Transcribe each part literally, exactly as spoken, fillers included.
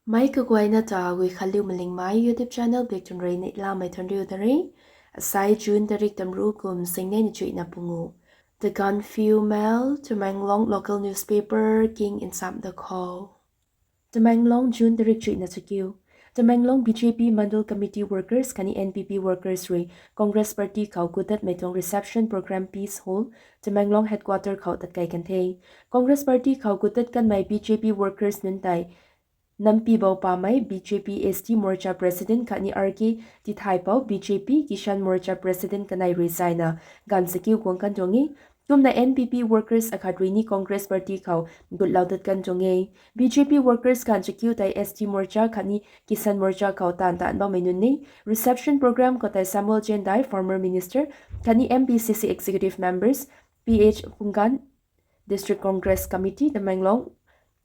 Mei kaguayna ta Guikhanliu Malingmei YouTube channel bik tun rui neihlamei thanriu da re. Asai June tarik tamruh kum singnei na chuihna pungu. The Gaanphiu Mail, Tamenglong local newspaper king nsam da khou. Tamenglong, June tarik chuihna chakiu. Tamenglong B J P Mandal Committee workers khatni N P P workers rui Congress Party khou gutdatmei tuang reception program Peace Hall, Tamenglong headquarter khou tatkei kan the. Congress Party khou gutdat kanmei B J P workers nunc tei Nampi Boupamei, B J P S T Morcha President khatni R K Tithaipou, B J P Kisan Morcha President kanei rui zaina ganv chakiu guang kan tuang e. Kumna N P P workers akhat rui ni Congress Party khou gutlou dat kan tuang e. B J P workers ganv chakiu tei S T Morcha khatni Kisan Morcha khou taanv taanc bammei nunc e. Reception program khou tei Samuel Jendai, former minister, khatni M P C C executive members, P H Phunggan, District Congress Committee Tamenglong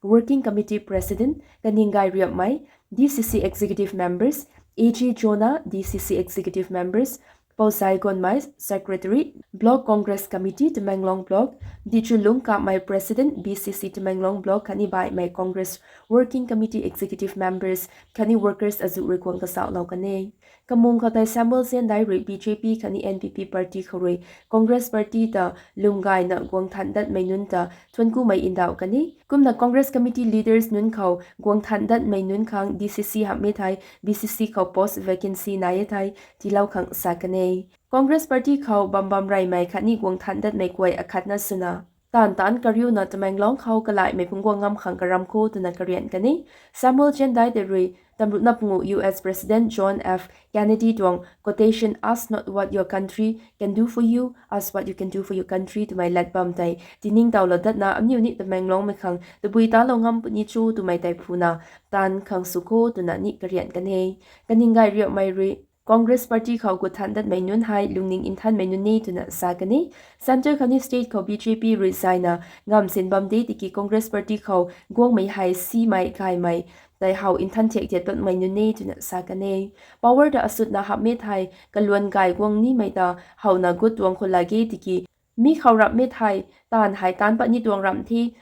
Working Committee President, Kaninggai Riapmei, D C C Executive Members, A G Jonah, D C C Executive Members, Pouzai Gonmei, Secretary, Block Congress Committee Tamenglong Block, Dichulung Kapmei, President, B C C Tamenglong Block khatni baihmei Congress Working Committee Executive Members khatni workers azuh rui guang kazauhlou kan e. Kamung khou tei Samuel Jendai rui B J P khatni N P P party khou rui Congress party ta lwm gayna guang than datmei nunc ta thuanckumei ndauh kan e. Kumna Congress committee leaders nunc khou guang than datmei nunc khang D C C hamhmei thei B C C khou post vacancy nai e thei tiilou khang sa kan e. Congress party khou bam bam reymei khatni guang than datmei kuay akhatna swna taanv taanc kariuna Tamenglong khou kalaihmei phungc guang ngam khang karam kho twna karian kan e. Samuel Jendai tei rui tamruhna pungu U S President John F Kennedy tuang quotation, "Ask not what your country can do for you, ask what you can do for your country," twmei lat bam tei tiningtowlou datna aniu ni Tamenglongmei khang tabui talou ngam puni cho twmei tei phuna taanv khang sw kho twna ni karian kan e. Kaninggai Riapmei rui Congress party khou gut than datmei nunc hei lungning nthanmei nunc e twna sa kan e. Centre khatni state khou B J P rui zaina ngamsin bam de tiki Congress party khou guangmei hei simei gaymei tei how nthan thiak tiat patmei nunc e twna sa kan e. Power ta asutna hamhmei thei kaluan gay guang nimei ta howna gut tuang khou lage tiki mi khou ramhmei thei taanv hei taanc pat ni tuang ramh the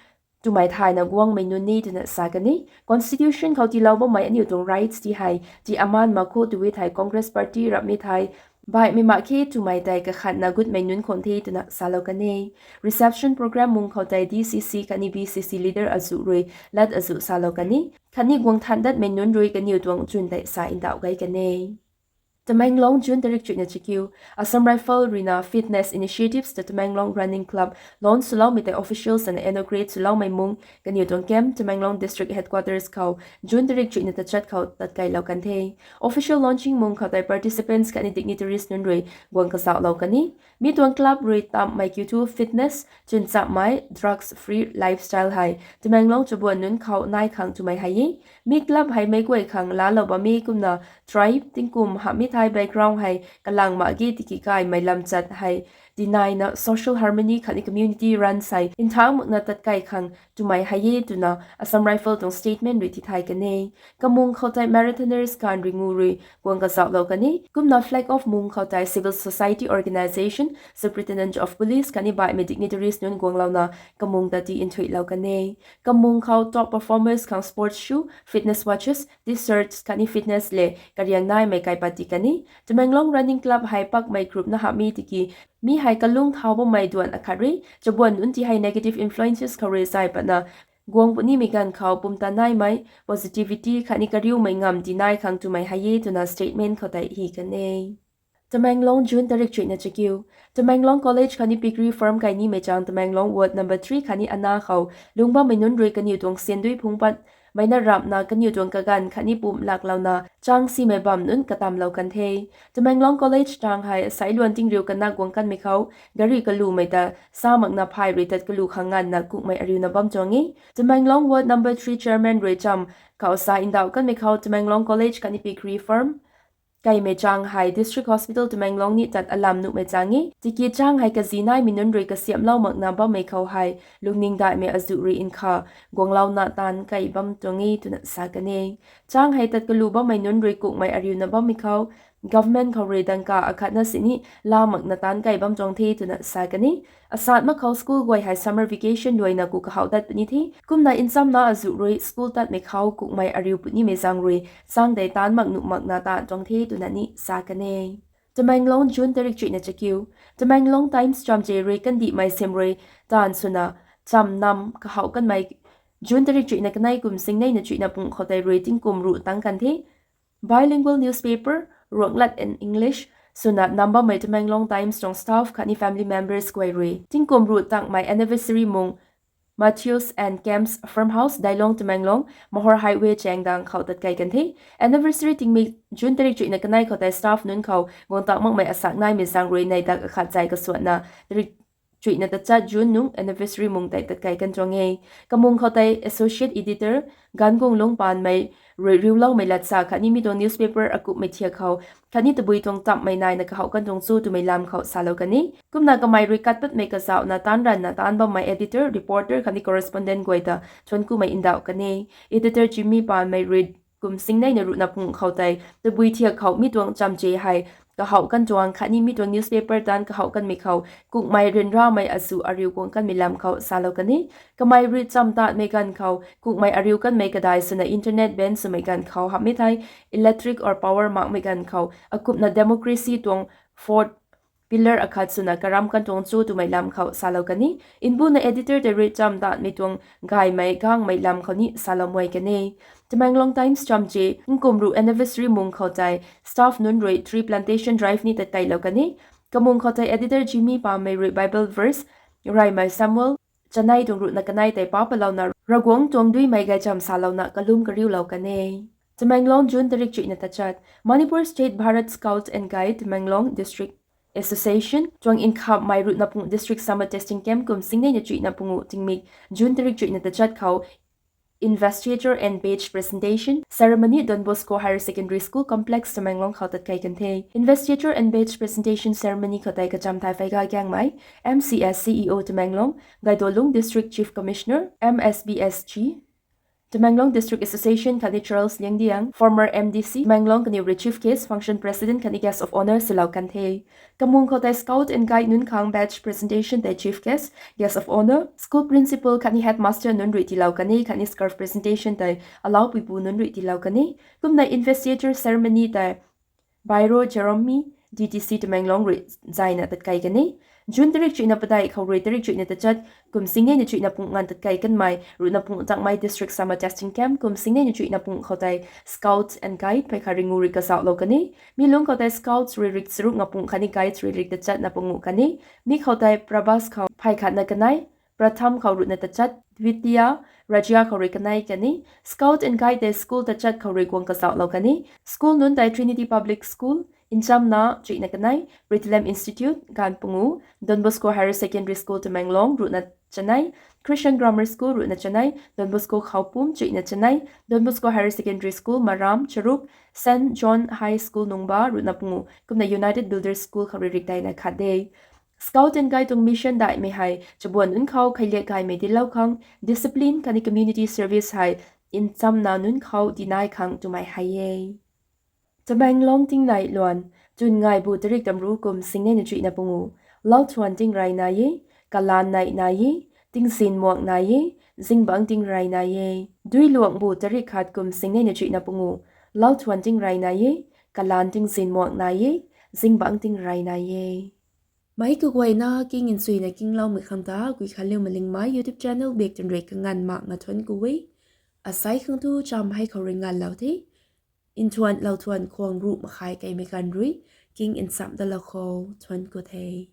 twmei thayna guangmei nunc e twna sa kan e. Constitution khou tiilou bammei aniu tuang rights ti hei ti aman mak kho tw e thei Congress party ramhmei thei baihmei mak khe twmei tei kakhatna gutmei nunc khwan the twna salou kan e. Reception program mung khou tei D C C khatni B C C leader azuh rui lat azuh salou kan e. Khatni guang than datmei nunc rui kaniw tuang chwn tei sa ndauh gay kan e. Tamenglong, June tarik chuihna chakiu. Assam Rifle ruina fitness initiatives ta Tamenglong Running Club launch swloumei tei official swna inaugurate swloumei mung kaniw tuang camp Tamenglong District Headquarters khou June tarik chuihna tachat khou tatkeilou kan the. Official launching mung khou tei participants khatni dignitaries nunc rui guang kazauhlou kan e. Mi tuang club rui tamhmei kiu thu fitness, chwnchapmei, drugs free lifestyle hei Tamenglong chabuan nunc khou nai khang twmei hei e. Mi club hei meic guay khang laalou bam e kumna tribe, tingkum, hamhmei thei background hei kalang mak ge tiki gaymei lamchat hei tinaina social harmony khatni community run sei nthang makna tatkei khang twmei hei e twna Assam Rifle tuang statement rui tithay kan e. Kamung khou tei marathoners ganv ringu rui guang kazauhlou kan e. Kumna flag off mung khou tei civil society organisation, Superintendent of Police khatni baihmei dignitaries nunc guanglouna kamung ta ti nthuihlou kan e. Kamung khou top performers khang sports shoe, fitness watches, T-shirts khatni fitness le kariang naimei kaipat ti kan e. Tamenglong Running Club hei pakmei group na hamhmei tiki mi hei kalung thau bammei duan akhat rui chabuan nunc ti hei negative influences khou rui zay patna guang punimei ganv khou pumtan naimei positivity khatni kariumei ngam ti nai khang twmei hei e twna statement khou tei hi kan e. Tamenglong, June tarik chuihna chakiu. Tamenglong College khatni piggery farm kai nimei chang Tamenglong Ward number three khatni ana khou lungc bammei nunc rui kaniw tuang siandui phungc patmei na ramhna kaniw tuang kaganv khatni pumh laklouna chang simei bam nunc katamlou kan the. Tamenglong College chang hei sailuan tingriu kana guang kanmei khou gari kalumei ta sa makna phay rui tat kalu khang nganvna kukmei ariuna bam tuang e. Tamenglong Ward number three chairman rui cham khou sa ndauh kanmei khou Tamenglong College khatni piggery farm kaimei chang hei District Hospital Tamenglong ni tat alam nuhmei chang e. Tiki chang hei kazi naimei nunc rui kasiamhlou makna bammei khou hei lungning daihmei azuh rui nkha guanglouna taanv kai bam tuang e twna sa kan e. Chang hei tat kalu bammei nunc rui kukmei ariuna bammei khou government khou rui dangka akhatna sini laa makna taanc kai bam tuang the twna sa kan e. Asat mak khou school guay hei summer vacation luaina ku kahouh dat puni the. Kumna nchamna azuh rui school tatmei khou kukmei ariu punimei zaeng rui chang tei taanc mak nuh makna taanc tuang the twna ni sa kan e. Tamenglong, June tarik chuihna chakiu. Tamenglong Times chamje rui kandihmei sim rui taanv swna cham nam kahouh kanmei June tarik chuihna kanei kum singneina chuihna pung khou tei rui tingkum ruh tang kan the. Bilingual newspaper Ruanglat and English swna nam bammei Tamenglong Times tuang staff khatni family members guay rui tingkum ruh tangmei anniversary mung Matthews and Camps Farmhouse, Dailong, Tamenglong, Mahor Highway chaengdang khou tatkei kan the. Anniversary tingmik June tarik chuihna kanei khou tei staff nunc khou guang tak makmei asak naimei zaeng rui neidak akhat zai kasuanna tarik chuihna tachat June nung anniversary mung tei tatkei kan tuang e. Kamung khou tei associate editor Ganguang Lungpanmei rui riuloumei latsa khatni mi tuang newspaper akupmei thiak khou khatni tabui tuang tammei naina kahouh kan tuang cho twmei lam khou salou kan e. Kumna kamei rui kat patmei kazauhna taanc ranvna taanc bammei editor, reporter khatni correspondent guay ta thuanc kumei ndauh kan e. Editor Jimmy Panmei rui kum singneina ruhna pung khou tei tabui thiak khou mi tuang chamje hei kahouh kan tuang khatni mi tuang newspaper taanc kahouh kanmei khou kukmei ryanramei azuh ariu guang kanmei lam khou salou kan e. Kamei rui cham tatmei ganv khou kukmei ariu kanmei kadai swna internet ban swmei ganv khou hamhmei thei electric or power makmei ganv khou akumna democracy tuang fourth pillar akhat swna karam kan tuang cho twmei lam khou salou kan e. Mbuna editor tei rui cham tatmei tuang gaymei gangmei lam khou ni salou muai kan e. Tamenglong Times chamje tingkum ruh anniversary mung khou tei staff nunc rui tree plantation drive ni tatkeilou kan e. Kamung khou tei editor Jimmy Panmei rui Bible verse reymei Samuel chanei tuang ruhna kanei tei pa palouna Ravguangc tuang duimei gaychamv salouna kalum kariulou kan e. Tamenglong, June tarik chuihna tachat. Manipur State Bharat Scout and Guide Tamenglong District Association tuang nkhamhmei ruhna pung district summer testing camp kum singneina chuihna pungu tingmik June tarik chuihna tachat khou Investiture and Badge Presentation Ceremony Don Bosco Higher Secondary School Complex Tamenglong khou tatkei kan the. Investiture and Badge Presentation Ceremony khou tei kacham thai Pheiga Gaengmei, M C S, C E O Tamenglong, Gaidolung District Chief Commissioner, M S B S G, Tamenglong District Association khatni Charles Liangdiang, former M D C Tamenglong kaniw rui Chief Guest, Function President khatni Guest of Honour swlou kan the. Kamung khou tei Scout and Guide nunc khang badge presentation tei Chief Guest, Guest of Honour, School Principal khatni Headmaster nunc rui tiilou kan e khatni scarf presentation tei alau puipu nunc rui tiilou kan e. Kumna Investiture Ceremony tei Bairo Jerome, D D C Tamenglong rui zayna tatkei kan e. June tarik chuihna padeih khou rui tarik chuihna tachat kum singneina chuihna pung nganv tatkei kanmei ruhna pung tangmei District Summer Testing Camp kum singneina chuihna pung khou tei Scout and Guide phey khat ringu rui kazauhlou kan e. Mi lungc khou tei Scouts rui rik charuk na pung khatni Guides rui rik tachatna pungu kan e. Mi khou tei Prabhas khou phey khatna kanei, Pratham khou ruhna tachat, Dvitiya, Rajya khou rui kanei kan e. Scout and Guide tei school tachat khou rui guang kazauhlou kan e. School nunc tei Trinity Public School, Nchamna chuihna kanei, Bethlehem Institute, ganv pungu, Don Bosco Higher Secondary School Tamenglong ruhna chanei, Christian Grammar School ruhna chanei, Don Bosco Khaopum chuihna chanei, Don Bosco Higher Secondary School Maram charuk, Saint John High School Nungba ruhna pungu, kumna United Builders School khou rui rik daina khat de. Scout and Guide tuang mission daihmei hei chabuan nunc khou kheiliak gaymei dinclou khang, discipline khatni community service hei nchamna nunc khou dinai khang twmei hei e. Tamenglong tingnai luan, tun ngaibu tarik tamru kum singneina chuihna pungu, lauthuan tingrayna e, kalaan neihna e, tingzin muakna e, zingbangc tingrayna e. Duiluangbu tarik khat kum singneina chuihna pungu, lauthuan tingrayna e, kalaan tingzin muakna e, zingbangc tingrayna e. Meic kaguayna king nchuina kingloumei khang ta Guikhanliu Malingmei YouTube channel bak twn rui kanganv makna thuanc ku e. Asei khang tu cham hei khou rui nganvlou the. Nthuan lauthuan khwang ruh makhai keimei ganv rui king nchamc dalou khou thuanc ku the.